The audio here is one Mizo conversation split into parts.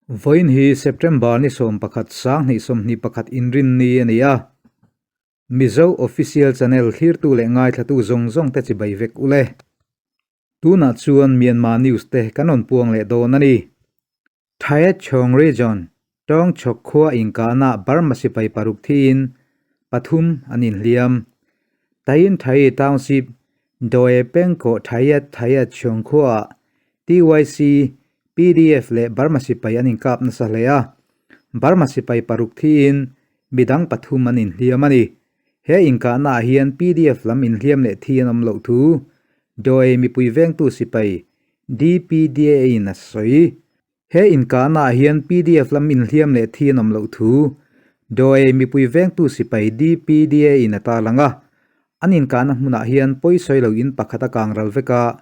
Vawiin hi September ni 11 2021 inrinni a ni a. Mizo Official Channel thlirtu leh ngaithlatu zawng zawng te chibai vek u le. Tunah chuan Myanmar News te kan rawn puang leh dawn a ni. Thayetchawng Region, Tawngchhawk khua inkahna Burma sipai paruk thiin pathum an inhliam. Tayin Thai Township, Doe Pengkaw Thayet Thayetchawng khuaah TYC, PDF leh Burma sipai an inkap nasa hle a. Burma sipai paruk thiin midang pathum an inhliam a ni. He inkahnaah hian PDF lam inhliam leh thi an awm loh thu Doe mipui vengtu sipai DPDA-in a sawi. He inkahnaah hian PDF lam inhliam leh thi an awm loh thu Doe mipui vengtu sipai DPDA-in a tarlang a. An inkahna hmunah hian pawisawi lo in pakhat a kang ral vek a,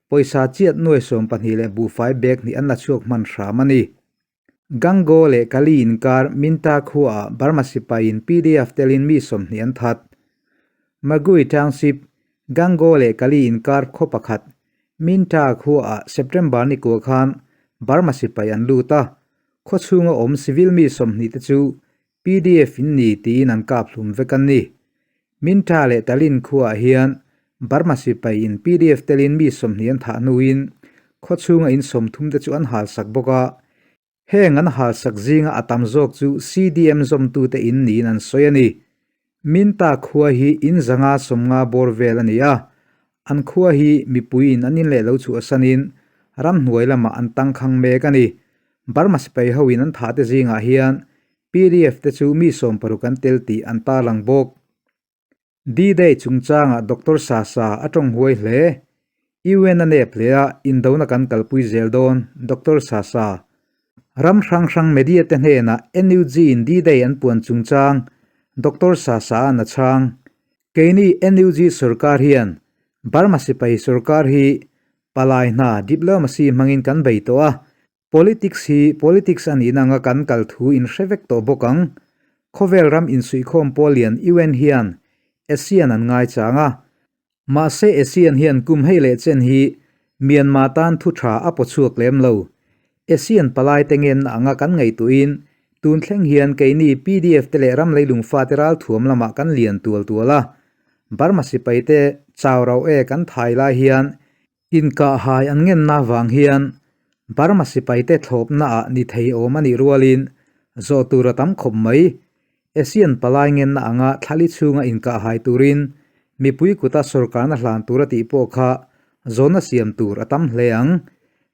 pawisa chiat nuai 12 leh buhfai bag hnih an la chhuak hman hram a ni. Gangaw leh Kali inkar Minta khuaah Burma sipaiin PDF telin mi 20 an that. Magui Township, Gangaw leh Kali inkar khaw pakhat Minta khuaah September ni kua khan Burma sipai an lut a, khaw chhunga awm civil mi 20 te chu PDF in ni tiin an kap hlum vek an ni. Minta leh Talin khuaah hian Burma sipai in PDF telin mi 20 an thah hnuin khaw chhunga in 30 te chu an halsak bawk a, Heng an halsak zinga a tam zawk chu CDM zawmtute in niin an sawi a ni. Minta khua hi in zanga 50 bawr vel a ni a, an khua hi mipuiin an inleh lo chhuahsanin ramhnuai lamah an tangkhang mek a ni. Burma sipai hoin an thahte zingah hian PDF te chu mi 60 an tel tih an tarlang bawk. D-Day chungchangah Doctor Sasa a tawng huai hle. UN a nep hle a, indona kan kalpui zel dawn, Doctor Sasa. Ram hrang hrang media te hnenah NUG in D-Day an puan chungchang Doctor Sasa an a chhang. Keini NUG sorkar hian Burma sipai sorkar hi palai hna diplomacy hmangin kan bei tawh a, Politics hi politics a nihna anga kan kal thu in hre vek tawh bawk ang. Khawvel ram insuihkhawm pawl lian UN hian ASEAN an ngai chang a. Mahse ASEAN hian kum hei leh chen hi Myanmar tan thu tha a paw chhuak lem lo. ASEAN palai te ngenna anga kan ngaihtuahin tun thleng hian keini PDF te leh ram leilung fate ralthuam lamah kan lian tual tual a. Burma sipai te chau rau e kan thai lai hian Inkahhai an ngenna vang hian Burma sipaite thlawpnaah ni thei awm a nih rualin zawh tur a tam khawp mai. ASEAN palai ngenna anga thlali chhunga inkahhai turin mipui kuta sorkarna hlan tur a tih pawh kha zawhna siam tur a tam hle ang.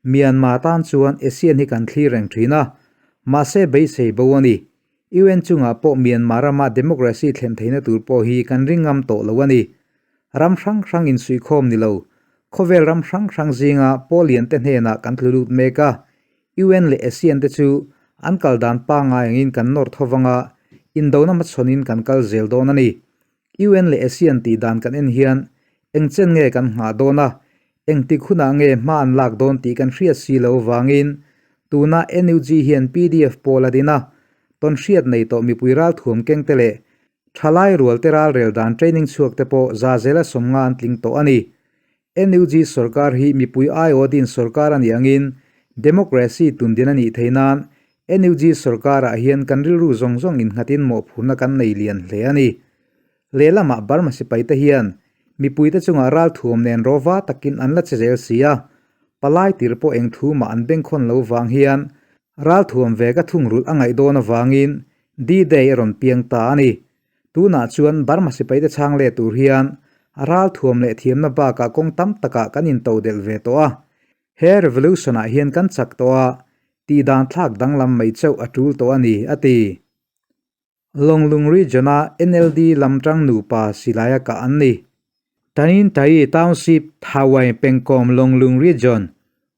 Myanmar tan chuan ASEAN hi kan thlir reng thin a, mahse beisei bo a ni. UN chungah pawh Myanmar rama democracy thlen theihna tur pawh hi kan ring ngam tawh lo a ni. Ram hrang hrang insuihkhawm ni lo, khawvel ram hrang hrang zinga pawl lian te hnenah kan tlu lut mek a. UN leh ASEAN te chu an kal dan pangngai angin kan nawr tho vang a, indona hmachhawnin kan kal zel dawn a ni. UN leh ASEAN tih dan kan en hian eng chen nge kan nghah dawn a, engtik hunah nge hma an lak dawn tih kan hriat si lo vangin tuna NUG hian PDF pawl a din a, tawn hriat nei tawh mipui ralthuam keng te leh thalai rual te ralrel dan training chhuak te pawh za zela 50 an tling tawh a ni. NUG sorkar hi mipui aiawh din sorkar a nih angin democracy tundin a nih theih nan NUG sorkarah hian kan rilru zawng zawng innghatin mawhphurhna kan nei lian hle a ni. Lehlamah Burma sipaite hian mipuite chungah ralthuam nen rawva takin an la che zel si a, palai tir pawh eng thu mah an bengkhawn lo vang hian ralthuam ve ka thungrulh a ngaih dawn avangin D-Day a rawn piang ta a ni. Tunah chuan Burma sipaite chhang leh tur hian ralthuam leh thiamna bakah kawng tam takah kan intodelh ve tawh a. He revolution-ah hian kan chak tawh a, tih dan thlak danglam mai chauh a tul tawh a ni, a ti. Longlung Region-a NLD lam tang nupa silaia kah an ni. Tanin Tai Township Thawai Pengkawm Longlung Region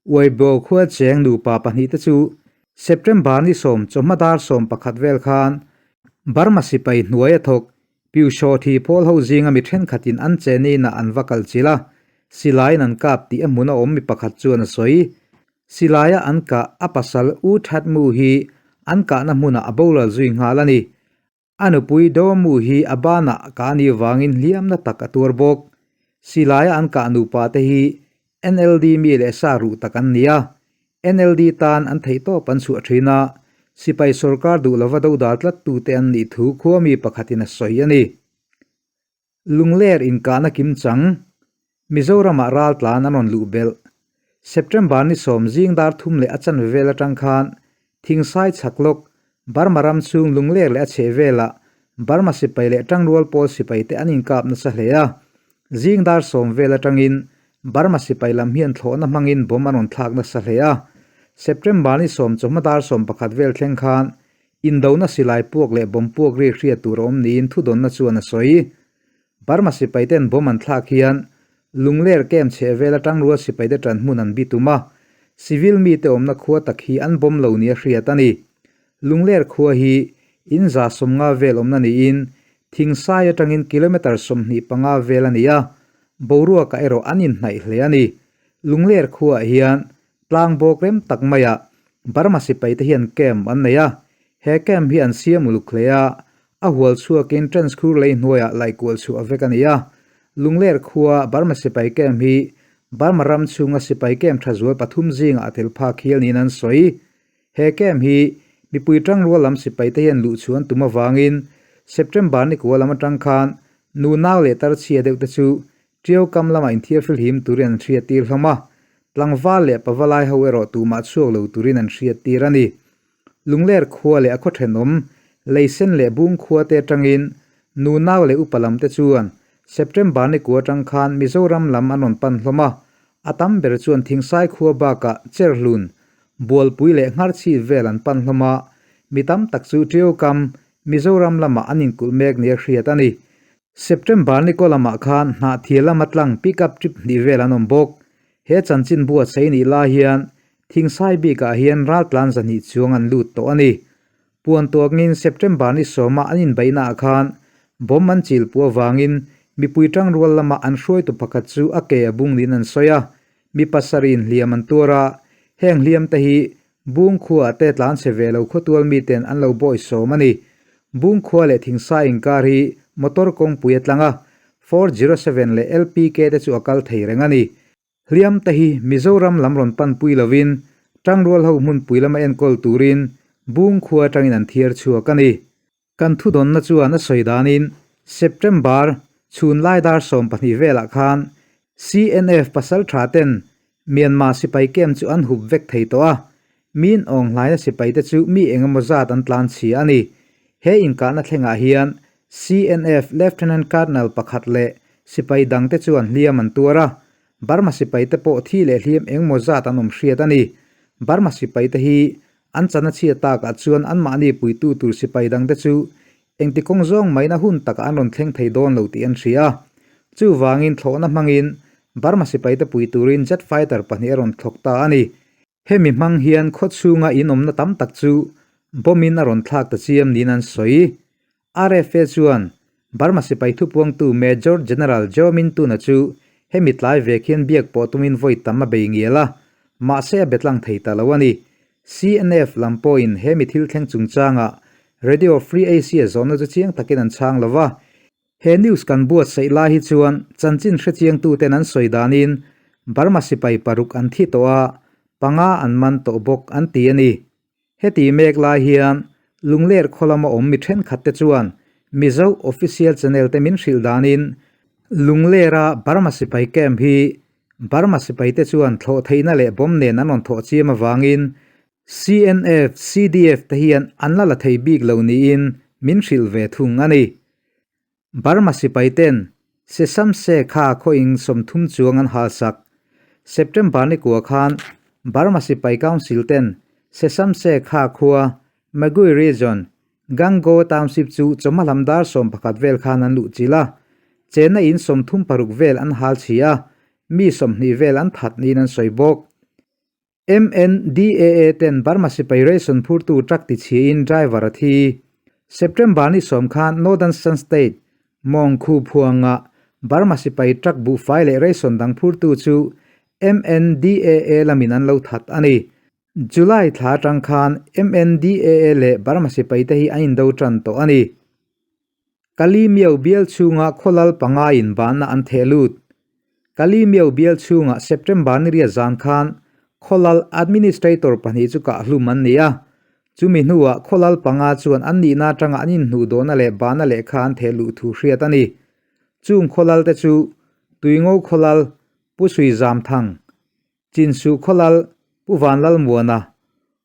Uaibo khua cheng nupa pahnih te chu September ni 10 chawhma dar 11 vel khan Burma sipai hnuai a thawk Piushaw thi pawl ho zinga mi thenkhatin an cheniinah an va kal chilh a, silaiin an kap tih a hmun a awm mi pakhat chuan a sawi. Silaia an kah a pasal U That Mu hi an kahna hmunah a boral zui nghal a ni. A nupui Do Mu hi a banah kah a nih vangin hliamna tak a tuar bawk. Silaia an kah nupa te hi NLD mi leh sa ruh tak an ni a. NLD tan an theihtawp an chhuah thin a, sipai sorkar duh lova dodal tlattute an nih thu khua mi pakhatin a sawi a ni. Lungler inkahna kimchang, Mizoramah raltlan an rawn luh belh. September ni sawm zing dar thum leh a chanve vel atang khan Thingsai chhak lawk, Burma ram chhung Lungler leh a chheh velah Burma sipai leh Tangrual pawl sipaite an inkap nasa hle a. Zing dar sawm vel atangin Burma sipai lam hian thlawhna hmangin bomb an rawn thlak nasa hle a. September ni sawm chawhma dar sawm pakhat vel thleng khan Indona silai puak leh bomb puak ri hriat tur a awm niin thudawnna chuan a sawi. Burma sipaiten bomb an thlak hian Lungler camp chheh vel atang rual sipaite tan hmun an bitum a, civil mite awmna khua tak hi an bomb lo nia hriat a ni. Lungler khua hi in za 50 vel awmna niin Thingsai atangin kilometre 25 vel a ni a, boruakah erawh an inhnaih hle a ni. Lungler khuaah hian Tlang bawk rem tak maiah Burma sipaite hian camp an nei a, he camp hi an siam uluk hle a, a hual chhuakin trench khur lei hnuaiah laihkual chhuah vek a ni a. Lungler khua Burma sipai camp hi Burma ram chhunga sipai camp tha zual pathum zingah a tel phak hial niin an sawi. He camp hi mipui tangrual lam sipaite hian luh chhuah an tum avangin September ni kua lam atang khan nu nau leh tarchhia deuh te chu Ṭiau kam lamah inthiarfil him turin an hriattir hlawm a, tlangval leh pavalai ho erawh tumah chhuak lo turin an hriattir a ni. Lungler khua leh a khaw ṭhenawm, Leisen leh Bung khua te aṭangin nunau leh upa lam te chuan September ni kua aṭang khan Mizoram lam an rawn pan hlawm a, a tam ber chuan Thingsai khua bakah Cherhlun, Bualpui leh Ngharchhip vel an pan hlawm a, mi tam tak chu Ṭiau kam, Mizoram lamah an inkulh mek nia hriat a ni. September ni kaw lamah khan Hnahthial lama tlang pick up trip hnih vel an awm bawk. He chanchin buatsaih nih lai hian Thingsai bikah hian raltlan zahnih chuang an lut tawh a ni. Puan tuakngin September ni sawma an inbeihnaah khan bomb an chilpu avangin mipui tangrual lama an hruaitu pakhat chu a ke a bung niin an sawi a, mi pasarih inhliam an tuar a, heng hliam te hi Bung khuaah te tlan chhe ve lo khawtual miten an lo bawi sawm a ni. Bung khua leh Thingsai inkar hi motor kawngpui a tlang a, 407 leh LPK te chu a kal thei reng a ni. Hliam te hi Mizoram lam rawn panpui lovin Tangrual ho hmunpui lama enkawl turin Bung khua atangin an thiar chhuak a ni. Kan thudawnna chuan a sawi danin September chhun lai dar 12 velah khan CNF pasal tha ten Myanmar sipai camp chu an hup vek thei tawh a, min awng hlaina sipaite chu mi eng emaw zat an tlan chhia a ni. He inkahna thlengah hian CNF Lieutenant Colonel pakhat leh sipai dangte chuan hliam an tuar a, Burma sipaite pawh thi leh hliam eng emaw zat an awm hriat a ni. Burma sipaite hi An chana chhia takah chuan anmahni puitu tur sipai dangte chu engti kawng zawng maina hun takah an rawn thleng thei dawn lo tih an hria a. Chuvangin thlawhna hmangin Burma sipaite pui turin jet fighter pahnih a rawn thlawk ta a ni. Hemi hmang hian khaw chhunga inawmna tam tak chu bomb-in a rawn thlak ta chiam niin an sawi. RFA chuan Burma sipai thupuangtu Major General Joe Min Tun-a chu hemi tlai vek hian biak pawh tumin vawi tam a bei ngial a, mahse a betlang thei ta lo a ni. CNF lam pawhin hemi thil thleng chungchangah Radio Free Asia zawhna chu chiang takin an chhang lo va. He news kan buatsaih lai hi chuan chanchin hrechiangtuten an sawi danin Burma sipai paruk an thi tawh a, panga an man tawh bawk an ti a ni. Heti mek lai hian Lungler khaw lama awm mi thenkhat te chuan Mizo Official Channel te min hrilh danin Lunglera Burma sipai camp hi Burma sipai te chuan thlawh theihna leh bomb nen an rawn thawh chiam avangin CNF, CDF te hian an la la thei bik lo niin min hrilh ve thung a ni. Burma sipai ten Sesamse kha khawing 30 chuang an halsak. September ni kua khan Burma sipai council ten Sesamse kha khua Magui region Gango township chu chawhma lam dar 11 vel khan an luh chilh a. Chenna in 36 vel an hal chhi a, mi 20 vel an that niin an sawi bawk. MNDAA ten Burma sipai ration phurtu truck ti chhiain driver a thi. September ni sawm khan Northern Shan State, Mawng Khu Phuangah Burma sipai truck buhfai leh ration dang phurtu chu MNDAA lamin an lo that a ni. July thla atang khan MNDAA leh Burma sipai te hi an indo tan tawh a ni. Kalimiau bial chhunga khawlal panga in bahna an theh lut. Kalimiau bial chhungah September ni riat zan khan Khawlal administrator pahnih chu kahhlum an ni a. Chumi hnuah khawlal panga chuan an nihna atanga an inhnuhdawhna leh bahna lehkha an theh luh thu hriat a ni. Chung khawlal te chu Tuingo khawlal Pu Sui Zam Thang, Chinsuh khawlal Pu Vanlal Muana,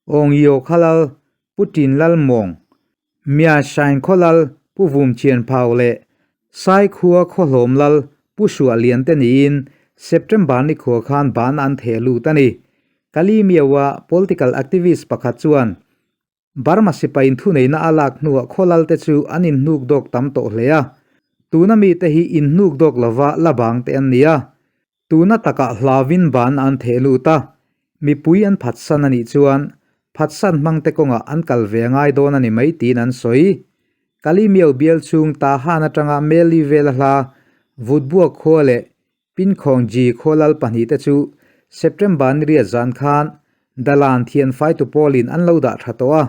Awngio khalal Pu Tin Lal Mawng, Mia Shine khawlal Pu Vum Chian Phau leh Saikhua Khawhlawm Lal Pu Suah Lian te niin September nikhua khan ban an theh lut a ni. Kalimiaua political activist pakhat chuan Burma sipain thuneihna a lak hnuah khawlal te chu an inhnuk dawk tam tawh hle a, tuna mite hi inhnuk dawk lova la bang te an ni a. Tuna takah hlauin ban an theh lut a, mipui an phatsan a nih chuan phatsan hmangte kawngah an kal ve a ngai dawn a ni mai tiin an sawi. Kalimiau bial chhung Tahan atanga Meli vela hla Vutbuak khua leh Pinkhawngji khaw lal pahnihte chu September ni riat zan khan Dalan thian faitu pawlin an lo dah tha tawh a,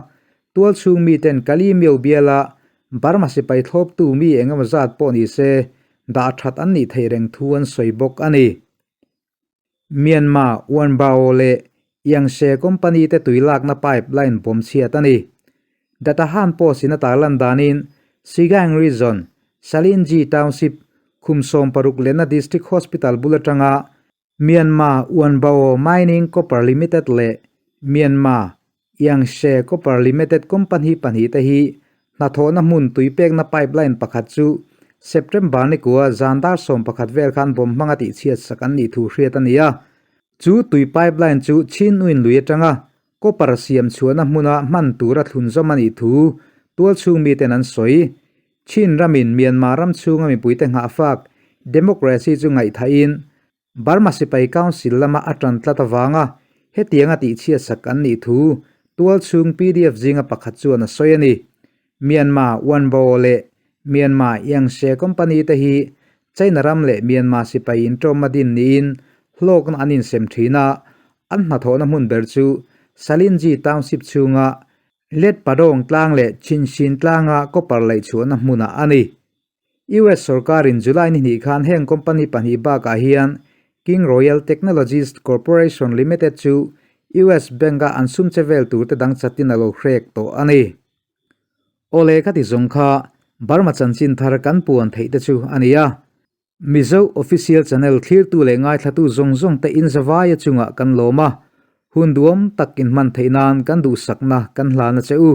tual chhung miten Kalimiau biala Burma sipai thlawptu mi eng emaw zat pawh ni se dah that an nih theih reng thu an sawi bawk a ni. Myanmar, Wanbao leh Yangtze company te tui lakna pipe line bawm chhiat a ni. Datahan Post in a tarlan danin Sigang Region, Salinji Township, Khum 16 lehna District Hospital bul atanga Myanmar Wanbao Mining Copper Limited leh Myanmar Yangtze Copper Limited company pahnihte hi hnathawhna hmun tui pekna pipeline pakhat chu September nikua zan dar 11 vel khan bomb hmanga tihchhiat sak an nih thu hriat a ni a. Chu tui pipeline chu Chin-uin lui atanga copper siam chhuahna hmuna hman tura thlun zawm a nih thu tualchhung miten an sawi. Chin ramin Myanmar ram chhunga mipuite nghahfak democracy chu ngaihthahin Burma Sipai Council lama a tan tlat avanga hetianga tihchhiat sak an nih thu tualchhung pdf zinga pakhat chuan a sawi a ni. Myanmar Wanbo leh Myanmar Yangtze company te hi China ram leh Myanmar sipai intawmna din niin hlawkna an insem thin a, an hnathawhna hmun ber chu Salinji Township chhunga Letpadong tlang leh Chinsin tlanga copper laihchhuahna hmunah a ni. US sorkarin July ni hnih khan heng company pahnih bakah hian King Royal Technologies Corporation Limited chu US Bank-a an sum che vel turte dang chatin a lo hrek tawh a ni. Awle ka ti zawng kha Burma chanchin thar kan puan theih te chu a ni a. Mizo Official Channel thlirtu leh ngaithlatu zawng zawng te inzavaia chungah kan lawm a, hun duam tak inhman theih nan kan duhsakna kan hlan a che u.